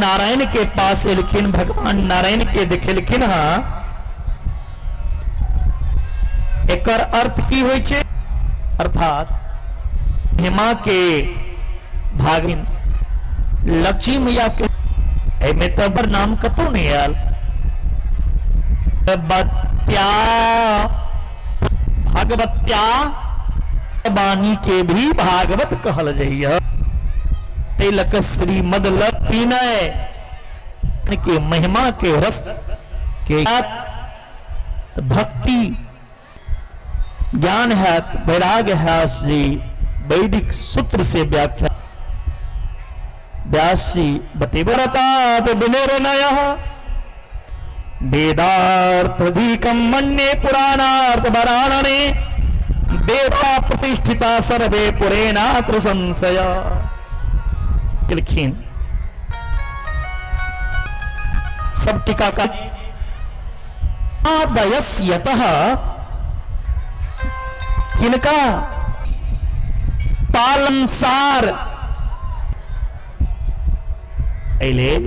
नारायण के पास एलखिन, भगवान नारायण के देखेलखिन। हँ, एकर अर्थ की होइ छै? अर्थात हेमा के भागिन लक्ष्मी मैया के एहिमे तऽ बड़ नाम कतौ नहि आयल। बत्या भगवत्या वाणी के भी भागवत कहल जाइए। ताहि लऽ कऽ श्रीमद विनय के महिमा के रस के भक्ति ज्ञान हैत, वैराग्य हैत जी। वैदिक सूत्र से व्याख्या व्यास जी बतेबरतात विनिर्णय वेदार्थधिकम मन्ये पुराणार्थ वराणने वेदा प्रतिष्ठिता सर्वे पुरेणात्र संशय केलखिन। सब टीकाकार आदयस्यतः किनका पालनसार एहि लेल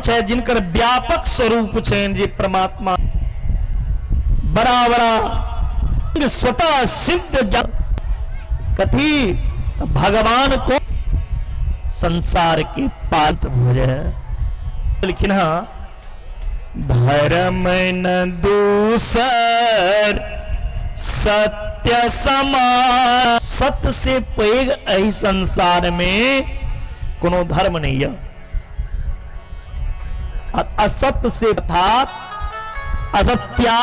छै जिनकर व्यापक स्वरूप छनि जे परमात्मा बड़ा बड़ा स्वतः सिद्ध ज्ञान कथी भगवान को संसार के पात भऽ जाय। लिखिन हँ, धर्म न दूसर सत्य समान। सत्य से पैघ एहि संसार में कोनो धर्म नहीं है और असत्य से अर्थात असत्या।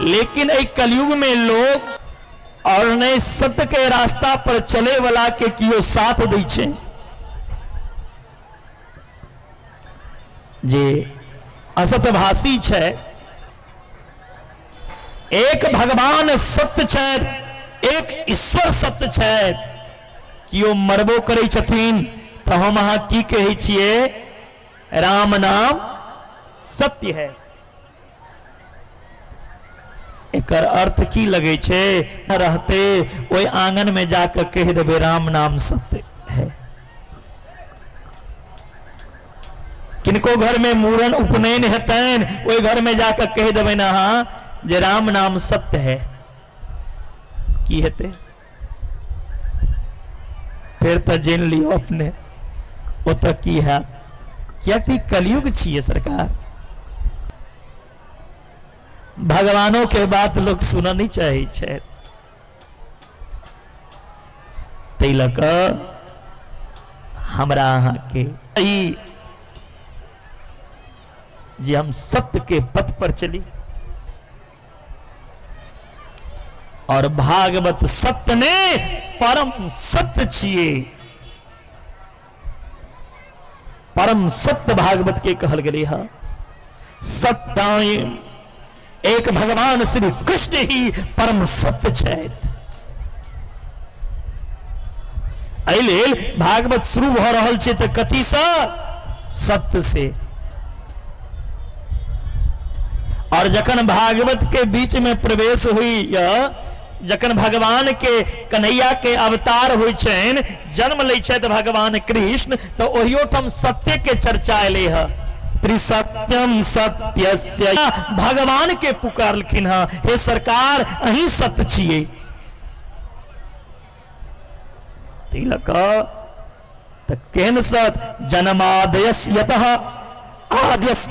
लेकिन एहि कलयुग में लोग और नहीं सत्य के रास्ता पर चले वाला के कियो साथ दै छै जे असतभाषी छै। एक भगवान सत्य छै, एक ईश्वर सत्य छै। केओ मरबो करै छथिन तऽ हम अहाँ की कहै छियै? राम नाम सत्य है। एकर अर्थ की लगै छै? रहते ओहि आंगन में जाकर कहि देबै राम नाम सत्य है। किनको घर में मूड़न उपनयन हेतनि, ओहि घर में जाकर कहि देबै अहाँ जे राम नाम सत्य है, की हेतै? फेर तऽ जानि लियौ अपने ओतऽ की हैत, कियाकि कलयुग छियै सरकार। भगवानों के बात लोग सुनऽ नहीं चाहै छै। ताहि लऽ कऽ हमरा अहाँके ई जे हम सत्य के पथ पर चली और भागवत सत्य ने परम सत्य छिए। परम सत्य भागवत के कहल गेलै है। सत्य एक भगवान श्री कृष्ण ही परम सत्य छथि। एहि लेल भागवत शुरू भऽ रहल छै तऽ कथीसँ? सत्य से। और जखन भागवत के बीच में प्रवेश हुई, जखन भगवान के कन्हैया के अवतार होइ छनि, जन्म लै छथि भगवान कृष्ण, तऽ ओहियो ठाम सत्य के चर्चा एलै है। त्रिसत्यम सत्यस्य भगवान के पुकारलखिन हँ, हे सरकार, अहीं सत्य छियै। ताहि लऽ कऽ तऽ केहन सत? जन्मादयस यतः आद्यस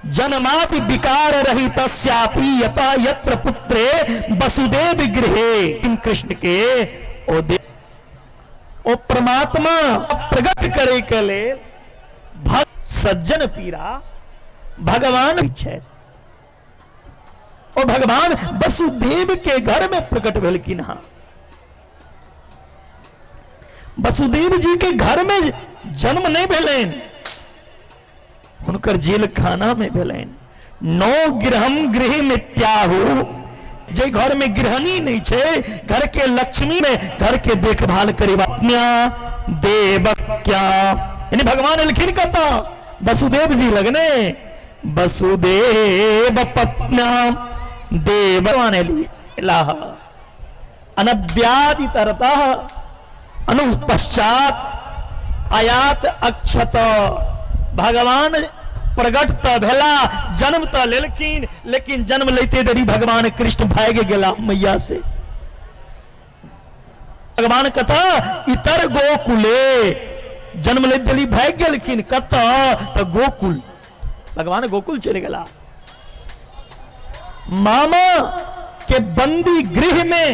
जन्मादि विकार रहितस्यापि यतः यत्र पुत्रे वसुदेव गृहे। कृष्ण के ओ देव ओ परमात्मा प्रकट करे के लेल भक्त सज्जन पीरा भगवान छै। ओ भगवान वसुदेव के घर में प्रकट भेलखिन हँ। वसुदेव जी के घर में जन्म नहीं भेलनि, हुनकर जेल खाना में भेलनि। नौ गृहम गृह मित्याहु, जे घर में गृहणी नहीं छै, घर के लक्ष्मी में घर के देखभाल करे देवक्या। यानी भगवान एलखिन कतऽ? वसुदेव जी लगने। वसुदेव पत्न्या देव एलाह अनव्यादि तरतः अनुपश्चात अयात अक्षत। भगवान प्रकट तऽ भेला, जन्म तऽ लेलखिन, लेकिन जन्म लेते देरी भगवान कृष्ण भागि गेला मैया से। भगवान कतऽ? इतर गोकुले। जन्म लैत देरी भागि गेलखिन, कतऽ? तऽ गोकुल। भगवान गोकुल चलि गेला। मामा के बंदी गृह में,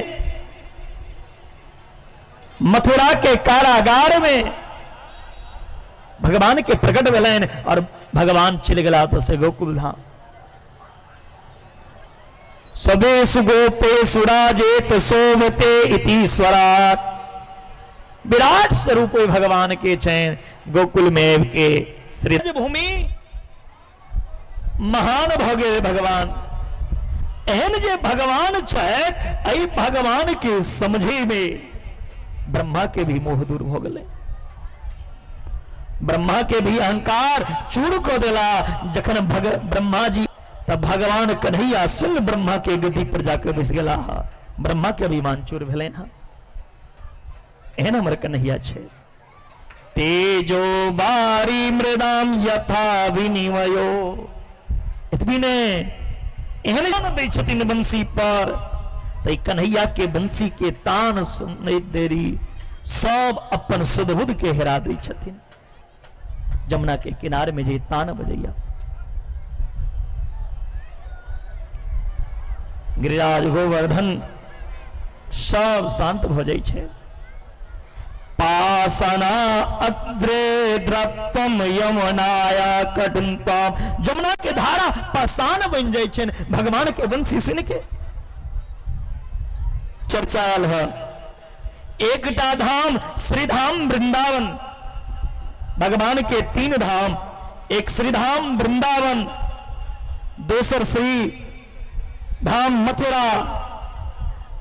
मथुरा के कारागार में भगवान के प्रकट भेलनि और भगवान चलि गेला तो से गोकुल धाम। सबेषु गोपेषु राजेत शोभते इति स्वराट। विराट स्वरूप भगवान के छनि गोकुल में के श्री भूमि महान भऽ गेल भगवान। एहन जे भगवान छथि, एहि भगवान के समझे में ब्रह्मा के भी मोह दूर भऽ गेलै, ब्रह्मा के भी अहंकार चूर कऽ देला। जखन ब्रह्मा जी तब भगवान कन्हैया स्वयं ब्रह्मा के गद्दी पर जाकर बैस गेला, ब्रह्मा के अभिमान चूर भेलनि हँ। एहन हमर कन्हैया छै। तेजो बारी मृदाम यथा विनिमयो। एतबी ने एहन गान दै छथिन बंसी पर, तऽ कन्हैया के बंसी के तान सुनैत देरी सब अपन सुध-बुध के हेरा दै छथिन। जमुना के किनारे में जे तान बजैया, गिरिराज गोवर्धन सब शांत भऽ जाइ छै। पासना अग्रे द्रप्तम यमुनाया कटिंतम, जमुना के धारा पाषाण बन जाइ छै भगवान के बंसी सुन के। चर्चा आयल है एकटा धाम श्रीधाम वृंदावन, भगवान के तीन धाम, एक श्रीधाम वृंदावन, दोसर श्री धाम मथुरा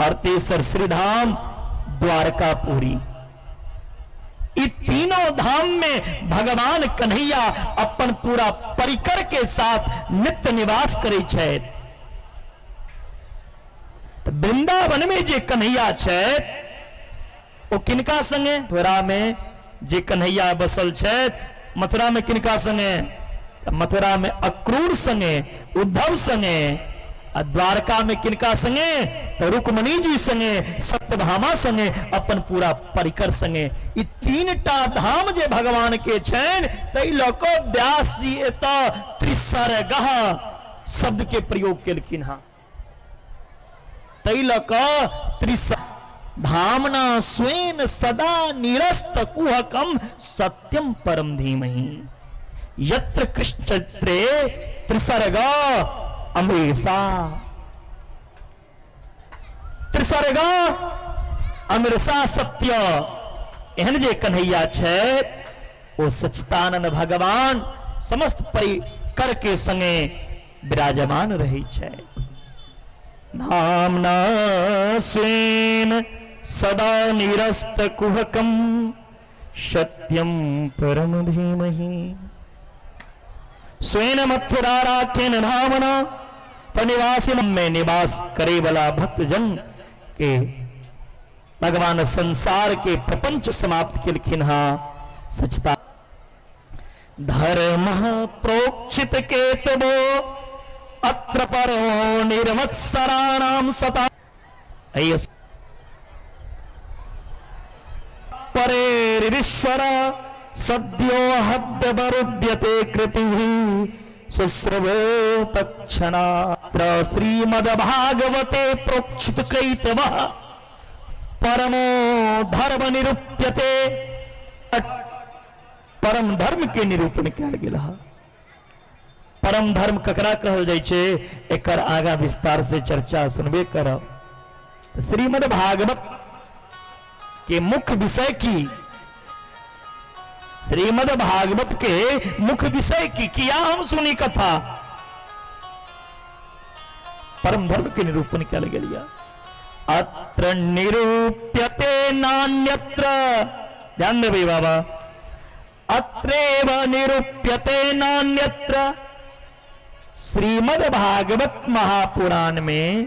और तेसर श्रीधाम द्वारकापुरी। ई तीनों धाम में भगवान कन्हैया अपन पूरा परिकर के साथ नित्य निवास करै छथि। तऽ वृंदावन में जे कन्हैया छथि ओ किनका संगे? मथुरा में जे कन्हैया बसल छथि, मथुरा में किनका संगे? तऽ मथुरा में अक्रूर संगे, उद्धव संगे। आ द्वारका में किनका संगे? तऽ रुक्मणी जी संगे, सत्यभामा संगे, अपन पूरा परिकर संगे। ई तीन टा धाम जे भगवान के छनि, ताहि लऽ कऽ व्यास जी एतऽ त्रिसर्गः शब्द के प्रयोग केलखिन हँ। ताहि लऽ कऽ त्रिस धामना स्वेन सदा निरस्त कुहकम सत्यम परम धीमहि यत्र कृष्ण चरित्रे त्रिसर्ग अमृषा। त्रिसर्ग अमृषा सत्य। एहन जे कन्हैया छै ओ सच्चिदानंद भगवान समस्त परिकर के संगे विराजमान रहै छै। धामना स्वेन सदा निरस्त कुहकम सत्यम परम धीमहि। स्वेन मथुरा राखेन धामना परिवासी में निवास करे वाला भक्तजन के भगवान संसार के प्रपंच समाप्त केलखिन हँ। सचता धर्म प्रोक्षित केतवो अत्र परो निर्मत्सराणाम सता परेरीश्वर सद्यो हद्यवरुध्यते कृतिभिः शुश्रवो तत्क्षणात्र श्रीमद्भागवते प्रोक्षित कैतवः परमो धर्म निरूप्यते। परम धर्म के निरूपण कयल गेल है। परम धर्म ककरा कहल जाइ छै, एकर आगा विस्तार से चर्चा सुनबे करब। श्रीमद् भागवत के मुख्य विषय की, श्रीमद् भागवत के मुख्य विषय की किया हम सुनी कथा, परम धर्म के निरूपण कयल गेल यऽ। अत्र निरूप्यते नान्यत्र, ध्यान देबै बाबा, अत्रेव निरूप्यते नान्यत्र। श्रीमद् भागवत महापुराण में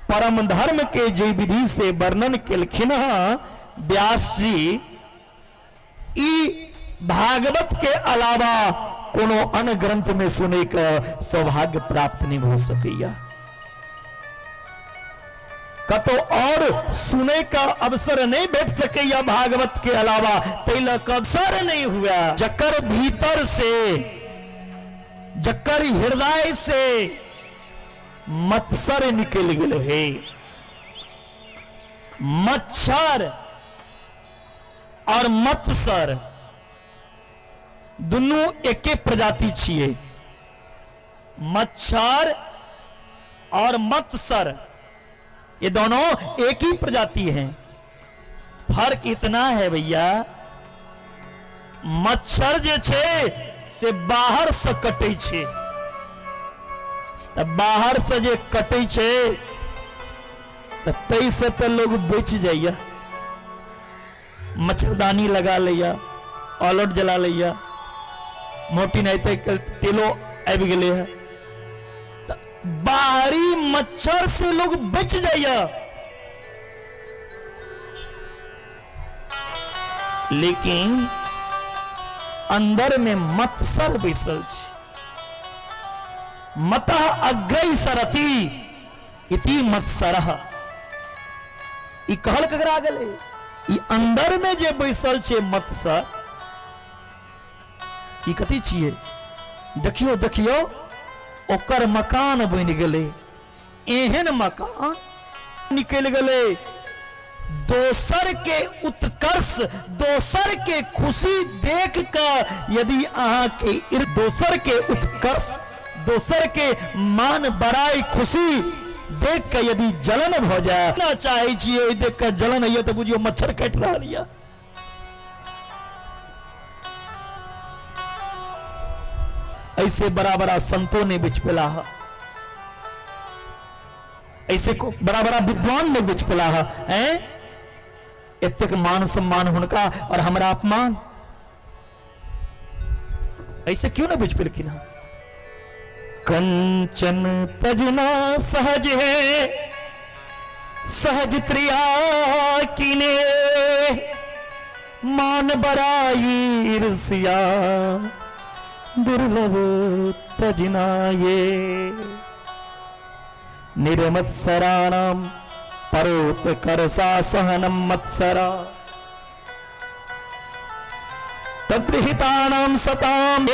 परम धर्म के जे विधि से वर्णन केलखिन हँ व्यास जी, ई भागवत के अलावा कोनो अन्य ग्रंथ में सुने के सौभाग्य प्राप्त नहीं हो सकैया। कतो और सुने का अवसर नहीं भेट सकैया भागवत के अलावा, तै लऽ कऽ अवसर नहीं हुआ। जकर भीतर से, जकर हृदय से मत्सर निकल गेल है, मच्छर और मत्सर दुनू एके प्रजाति छियै। मच्छर और मत्सर ये दोनों एक ही प्रजाति हैं। फर्क इतना है भैया, मच्छर जे छै से बाहर से कटै छै, तऽ बाहर से जे कटै छै तऽ ताहिसँ तऽ लोग बचि जाइए, मच्छरदानी लगा लैया, ऑल आउट जला लैया, मोटी नहीं तऽ तेलो आबि गेलै है, तऽ बाहरी मच्छर से लोग बचि जाइए। लेकिन अंदर में मत्सर बैसल छै। मतः अग्रय सरति इति मत्सरः। ई कहल ककरा गेलै? ई अंदर में जे बैसल छै मत्सर, ई कथी छियै? देखियौ देखियौ, ओकर मकान बनि गेलै, एहन मकान निकलि गेलै। दोसर के उत्कर्ष, दोसर के खुशी देख कऽ यदि अहाँके दोसर के उत्कर्ष, दोसर के मान बड़ाई खुशी देख कऽ यदि जलन भऽ जाय, ना चाहै छियै ओहि देख कऽ जलन होइए तऽ बुझियौ मच्छर काटि रहल यऽ। ऐसे बड़ा बड़ा संतो नहीं बच पेला है, ऐसे को बड़ा बड़ा विद्वान नहीं बच पेला है। हैं एतेक मान सम्मान हुनका और हमरा अपमान, ऐसे क्यों नहीं बच पेलखिन हँ? कंचन तजना सहज है सहज त्रिया किने, मान बराई ईर्ष्या दुर्लभ तजना ये। निर्मत्सराणाम परोत्कर्षा सहनम मत्सरा, तद्रहितानाम सताम।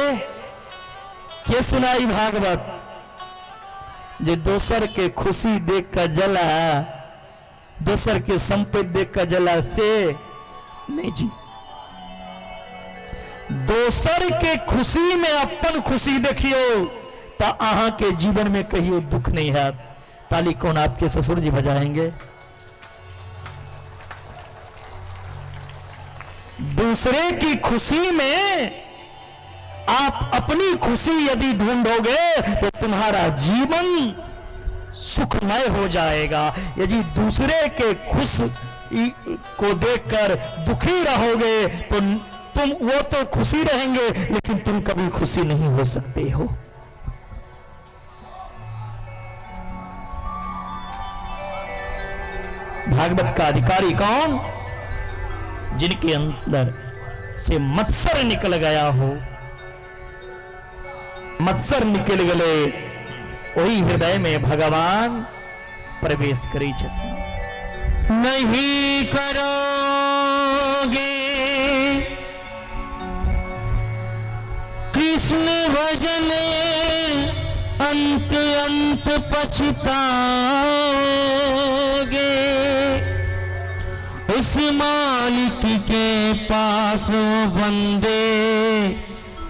के सुनाई भागवत? जे दोसर के खुशी देख के जला, दोसर के संपत्ति देख के जला, से नहीं जी। दोसर के खुशी में अपन खुशी देखियो तो अहाँ के जीवन में कहियो दुख नहीं है। ताली कौन आपके ससुर जी बजाएंगे? दूसरे की खुशी में आप अपनी खुशी यदि ढूंढोगे तो तुम्हारा जीवन सुखमय हो जाएगा। यदि दूसरे के खुश को देखकर दुखी रहोगे तो तुम वो तो खुशी रहेंगे, लेकिन तुम कभी खुशी नहीं हो सकते हो। भागवत का अधिकारी कौन? जिनके अंदर से मत्सर निकल गया हो, मत्सर निकल गए, वही हृदय में भगवान प्रवेश करै छथिन। नहीं करोगे कृष्ण भजन अंत अंत पछताओगे, उस मालिक के पास वो बंदे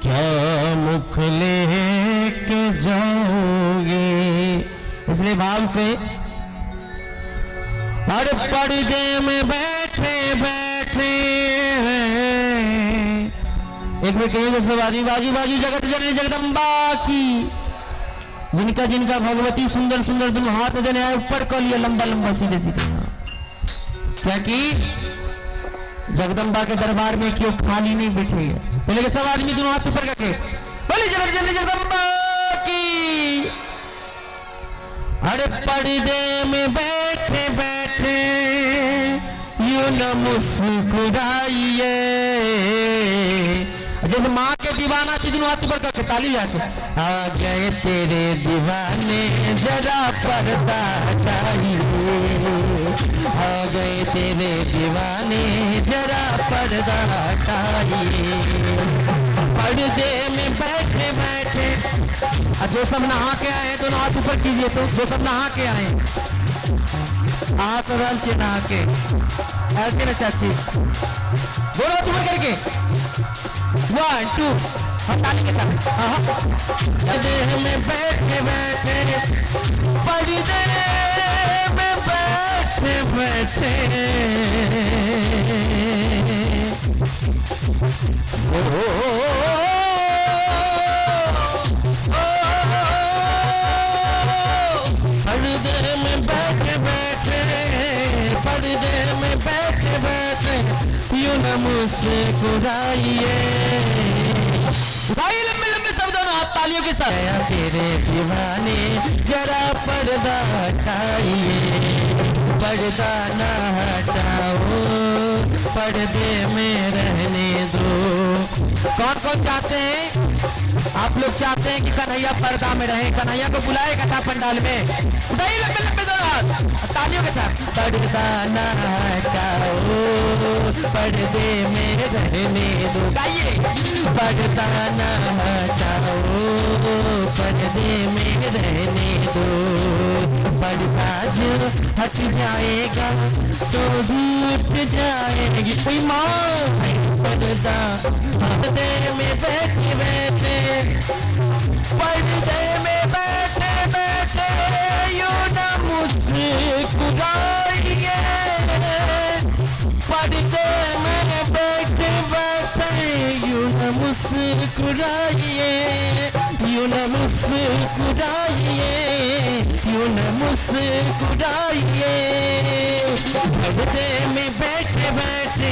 क्या मुख लेके जाओगे। इसलिए भाव से और पर्दे में बैठे बैठे हैं। एक बार कहिए सब आदमी बाजू बाजू जगत जननी जगदम्बा की। जिनका जिनका भगवती सुंदर सुंदर दोनों हाथ देने आए ऊपर कर लिया लंबा लंबा सीधे सीधे, क्योंकि जगदम्बा के दरबार में क्यों खाली नहीं बैठे है। तो लेकिन सब आदमी दोनों हाथ ऊपर करके बोले जगत जननी जगदम्बा की। अरे पर्दे में बैठे बैठे you यूं न मुस्कुराइए। जैसे माँ के दीवाना छी, दुनू हाथ ऊपर करके ताली जाके। आ गए तेरे दीवाने, जरा पर्दा हटाइए। आ गए तेरे दीवाने, जरा पर्दा हटाइए। पर्दे में बैठे बैठे। और जो सब नहा के आए हैं, दोनों हाथ ऊपर कीजिए। तो जो सब नहा के आए हैं, अहाँ सब आयल छियै नहा के, आयल छियै ने चाची? दोनों हाथ ऊपर करके, वन टू, और ताली के साथ। हाँ, पर्दे में बैठे बैठे, पर्दे में बैठे बैठे, ओ, ओ, पर्दे में बैठे बैठे, पर्दे में बैठे बैठे यूं न मुस्कुराइए। भाई, लंबे लंबे सब दोनों हाथ तालियों के साथ। तेरे दीवाने, जरा पर्दा हटाइए। पर्दा न हटाओ, पर्दे में रहने दो। कौन कौन चाहते हैं, आप लोग चाहते हैं कि कन्हैया पर्दा में रहे? कन्हैया को बुलाए कथा पंडाल में। सही, लंबे लंबे दोनों हाथ तालियों के साथ। पर्दा न हटाओ, पर्दे में रहने दो। गाइए, पर्दा न हटाओ, पर्दे में रहने दो। पर्दा जो हट जाएगा तो रूठ जाएगी कोई माँ। पर्दा, पर्दे में बैठे बैठे, पर्दे में बैठे बैठे यूं न मुस्कुराइए। पर्दे में बैठे बैठे यूं न मुस्कुराइए, यूं न मुस्कुराइए, यूं न मुस्कुराइए। पर्दे में बैठे बैठे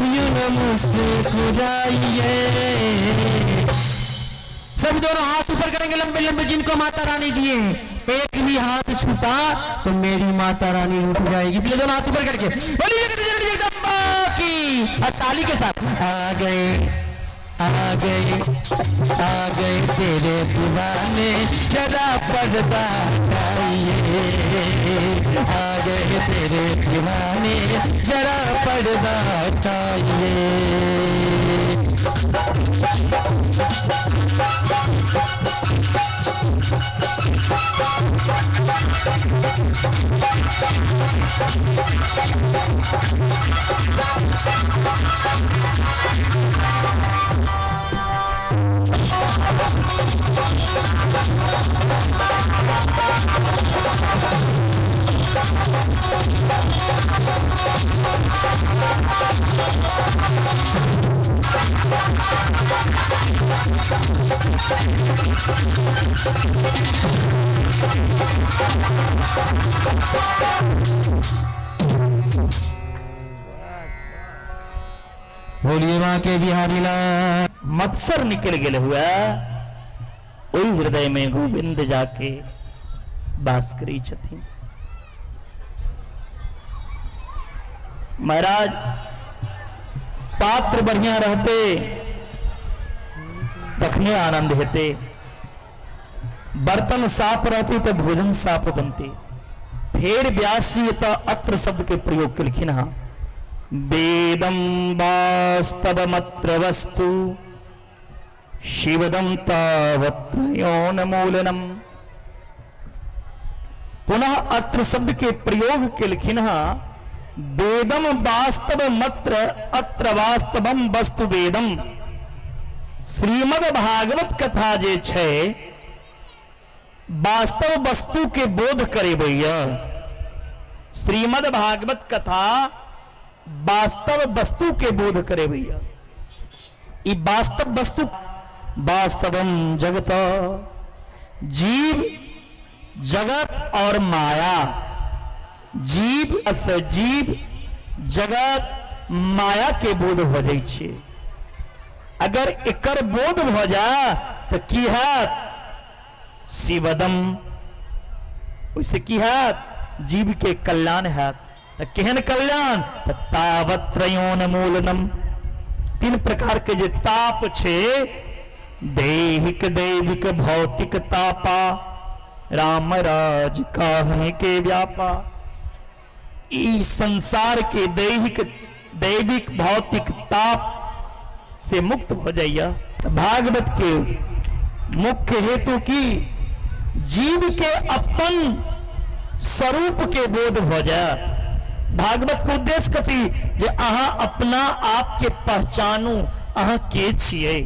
यूं न मुस्कुराइए। सब दोनों हाथ ऊपर करेंगे लंबे लंबे, जिनको माता रानी दिए हैं। एक भी हाथ छूटा तो मेरी माता रानी रूठ जाएगी, इसलिए दोनों हाथ ऊपर करके बोलिए जगत जननी जगदम्बा की और ताली के साथ। आ गए, आ गए, आ गए तेरे दीवाने, जरा पर्दा हटाइए। आ गए तेरे दीवाने, जरा पर्दा हटाइए। बोलिए बांके बिहारी लाल। मत्सर निकल गेल हुआ, ओहि हृदय में गोविंद जाके वास करै छथिन। महाराज, पात्र बढ़िया रहते तखने आनंद हेते। बर्तन साफ रहते तो भोजन साफ बनते। फेर व्यास जी एतऽ अत्र शब्द के प्रयोग केलखिन हँ। वेदम वास्तवमत्र वस्तु शिवदम तावत्रयोन्मूलनम। पुनः अत्र शब्द के प्रयोग केलखिन हँ, वेदम वास्तवमत्र अत्र वास्तवम वस्तु वेदम। श्रीमद् भागवत कथा जे छै, वास्तव वस्तु के बोध करेबैया। श्रीमद् भागवत कथा वास्तव वस्तु के बोध करेबैया। ई वास्तव वस्तु, वास्तवम जगत, जीव जगत और माया, जीव से जीव जगत माया के बोध हो जाइ छै। अगर एकर बोध भऽ जाय तऽ की हैत? शिवदम, ओहिसँ की हैत? जीव के कल्याण हैत। तऽ केहन कल्याण? तऽ तावत्रयोन्मूलनम, तीन प्रकार के जे ताप छै, दैहिक दैविक भौतिक तापा, राम राज काहे के व्यापा। ई संसार के दैहिक दैविक भौतिक ताप से मुक्त हो जाइए। तऽ भागवत के मुख्य हेतु की? जीव के अपन स्वरूप के बोध हो जाए। भागवत के उद्देश्य कथी? जे अहाँ अपना आप के पहचानू, अहाँ के छियै।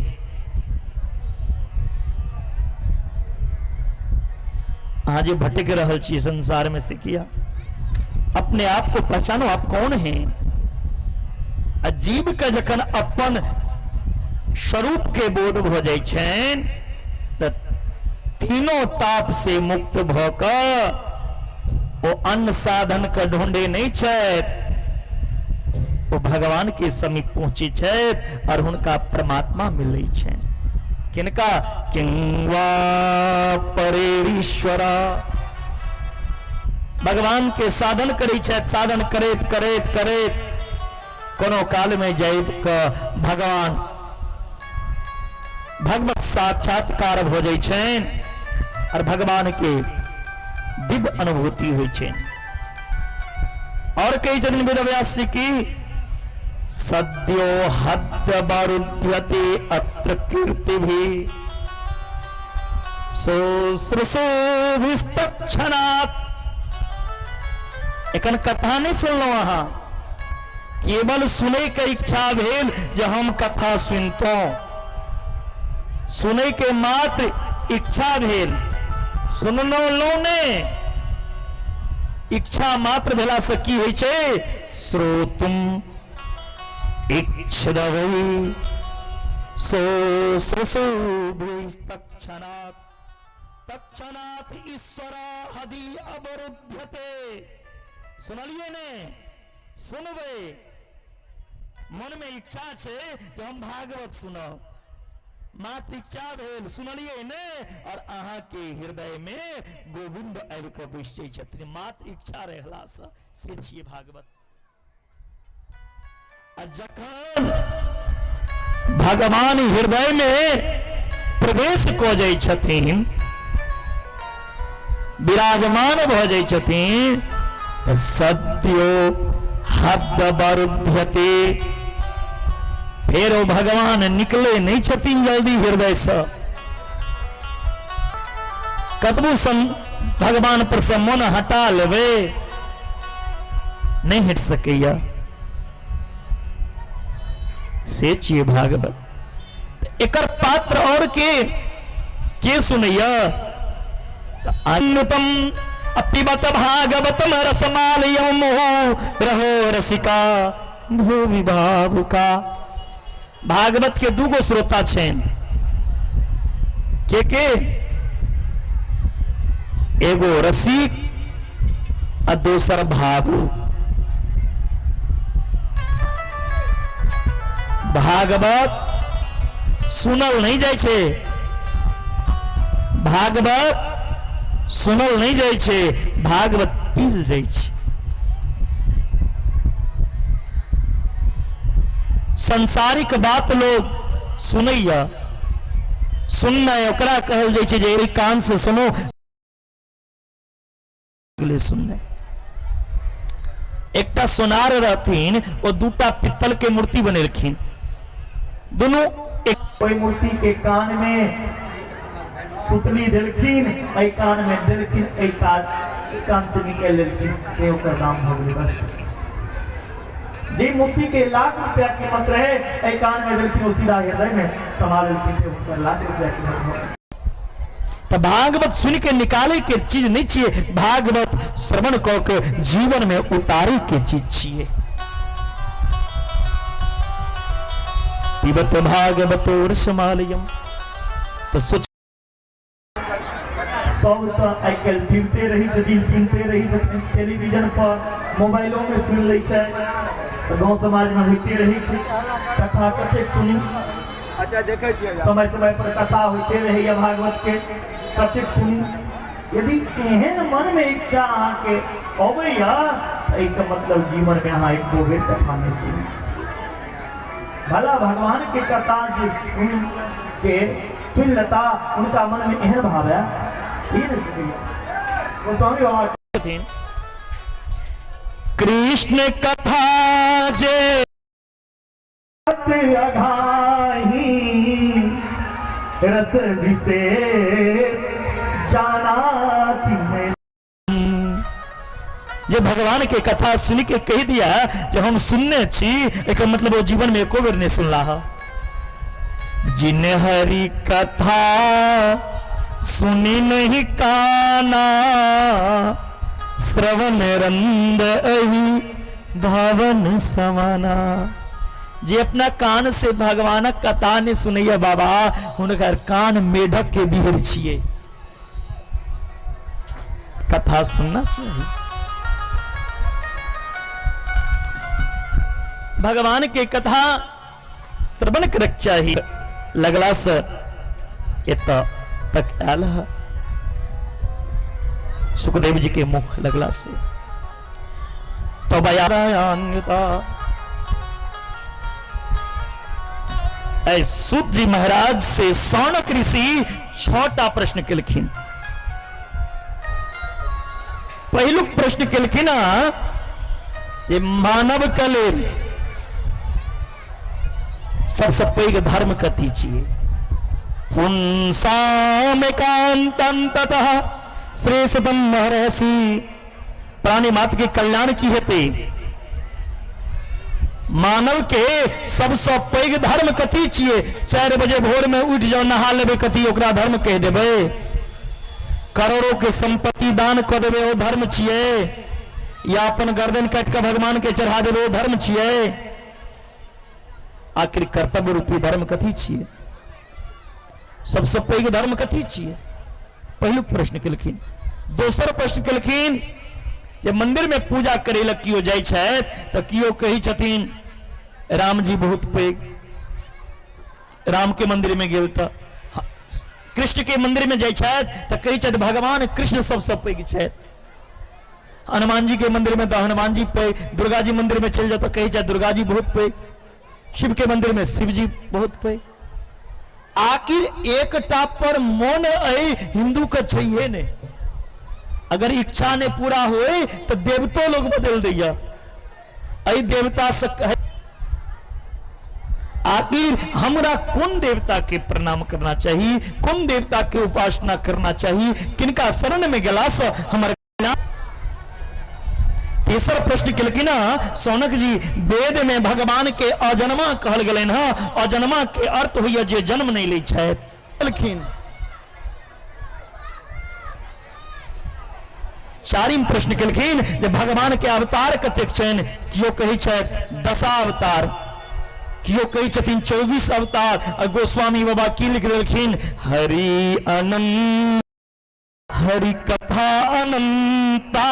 अहाँ जे भटक रहल छी संसार में से किया? अपने आप को पहचानो, आप कौन हैं। आ जीव के जखन अपन स्वरूप के बोध भ जाइ छनि तऽ तीनों ताप से मुक्त भऽ कऽ ओ अन्य साधन के ढूंढे नहीं छथि, ओ भगवान के समीप पहुंचे छथि और हुनका परमात्मा मिलै छनि। किनका? किंवा परेरीश्वरा। भगवान के साधन करै छथि, साधन करैत करैत करैत कोनो काल में जाबि कऽ भगवान भगवत साक्षात्कार भऽ जाइ छनि और भगवान के दिव्य अनुभूति होइ छनि। और कहै छथिन वेदव्यास जी की सद्यो हद्य वरुध्यते अत्र कीर्ति भी शुश्रूषुभिस्तक्षणात्। एखन कथा नहि सुनलहुँ अहाँ, केवल सुनै के इच्छा भेल जे हम कथा सुनतहुँ, सुनै के मात्र इच्छा भेल, सुनलहुँ लौ नहि। इच्छा मात्र भेला से की होइ छै? श्रोतुम इच्छदवै शुश्रूषुभिस्तक्षणात् तत्क्षणात् ईश्वर हदि अवरुध्यते। सुनलियै ने? सुनबै, मनमे इच्छा छै जे हम भागवत सुनब, मात्र इच्छा भेल, सुनलियै ने, और अहाँके हृदयमे गोविंद आबि कऽ बैस जाइ छथिन मात्र इच्छा रहलासँ। से छियै भागवत। आ जखन भगवान हृदय में प्रवेश कऽ जाइ छथिन, विराजमान भऽ जाइ छथिन, तऽ सत्यो हद बरुध्यते, फेर ओ भगवान निकले नहि छथिन जल्दी हृदयसँ। कतबो सम भगवान पर से मन हटा लेबै, नहि हटि सकैया। से छियै भागवत। एकर पात्र और के के सुनैया? अन्नतम अपिबत भागवतम रसमालयम मोह रहो रसिका भूमि भावुका। भागवत के दूगो श्रोता छनि, के के? एगो रसिक आ दोसर भावुक। भागवत सुनल नहीं जाइ छै, भागवत सुनल नहीं जाइ छै, भागवत पील जाइ छै। संसारिक बात लोग सुनैया, सुननाइ ओकरा कहल जाइ छै जे एहि कान से सुनू, सुननाइ। एकटा सोनार रहथिन, ओ दूटा पित्तल के मूर्ति बनेलखिन, दुनू एक ओहि मूर्ति के कान में सुतली देलखिन, एहि कान में देलखिन, एहि कान कान से निकालि लेलखिन, ते ओकर दाम भऽ गेलै बस। जे मूर्ति के लाख रुपया कीमत रहे, एहि कान में देलखिन, ओ सीधा हृदय में समा लेलखिन, ते हुनकर लाख रुपया कीमत भऽ गेलै। तऽ भागवत सुनि के निकाले के चीज नहीं छियै, भागवत श्रवण कऽ के जीवन में उतारे के चीज छियै। पिबत भागवतो रसमालयम। तऽ सोच सब तऽ आइ काल्हि पीबते रहै छथिन, सुनिते रहै छथिन, टेलीविजन पर मोबाइलो में सुनि लै छै, तऽ गाँव समाजमे होइते रहै छै कथा। कतेक सुनू? अच्छा, देखै छियै। समय समय पर कथा होइते रहैया भागवत के, कतेक सुनू? यदि एहन मनमे इच्छा अहाँके अबैया एहिके मतलब जीवनमे अहाँ एको बेर कथा नहि सुनू। भला भगवान के कथा जे सुन के सुन लेता, उनका मन में एहन भाव है, ई नहीं सकैया। गोस्वामी बाबा छथिन, कृष्ण कथा जे अघाही रस विशेष जानाती है। जे भगवान के कथा सुन के कह दिया जे हम सुनने छी, एकर मतलब वो जीवन में एको बेर नहीं सुनला है। जिन हरि कथा सुनी नहीं काना, श्रवण रंद अही भावन समाना। जे अपना कान से भगवानक कथा नहीं सुनैया बाबा, हुनकर कान मेढक के बिहर छिए। कथा सुनना चाहिए। भगवान के कथा श्रवण करक चाही। लगला से एतऽ तक आयल है सुखदेव जी के मुख लगला से तो बयान्यता। ऐ सूत जी महाराज से सौनक ऋषि 6टा प्रश्न केलखिन। पहिलुक प्रश्न केलखिन जे मानव के लेल सबसे पैघ धर्म कथी छियै? पुंसाम एकांतं ततः श्रेष्ठतम महर्षि। प्राणी मात्र के कल्याण की हेतै? मानव के सबसे पैघ धर्म कथी छियै? 4 बजे भोर में उठि जाओ, नहा लेबै, कथी ओकरा धर्म कहि देबै? करोड़ों के संपत्ति दान कऽ देबै, ओ धर्म छियै? या अपन गर्दन काटि कऽ भगवान के चढ़ा देबै, ओ धर्म छियै? आखिर कर्तव्य रूपी धर्म कथी छियै? सबसे पैघ धर्म कथी छियै? पहिलुक प्रश्न केलखिन। दोसर प्रश्न केलखिन जे मंदिर में पूजा करै लए केओ जाइ छथि तऽ केओ कहै छथिन रामजी बहुत पैघ, राम के मंदिर में गेल तऽ, कृष्ण के मंदिर में जाइ छथि तऽ कहै छथि भगवान कृष्ण सबसँ पैघ छथि। हनुमान जी के मंदिर में तऽ हनुमान जी पैघ, दुर्गा जी मंदिर में चलि जाओ तऽ कहै छथि दुर्गा जी बहुत पैघ, शिव के मंदिर में शिव जी बहुत पैघ। आखिर एकटा पर मोन अइ हिंदू के छैहे नहीं, अगर इच्छा नहीं पूरा होए तो देवतो लोग बदल दैया। अइ देवता से कहे आखिर हमरा कौन देवता के प्रणाम करना चाहिए, कौन देवता के उपासना करना चाहिए, किनका शरण में गेला से हमर। तेसर प्रश्न केलखिन सौनक जी, वेद में भगवान के अजन्मा कहल गेलनि हँ, अजन्मा के अर्थ होइए जे जन्म नहीं लै छथि। केलखिन। चारिम प्रश्न केलखिन जे भगवान के अवतार कतेक छनि? केओ कहै छथि 10 अवतार, केओ कहै छथिन 24 अवतार। आ गोस्वामी बाबा की लिख देलखिन? हरि अनंत हरि कथा अनंता।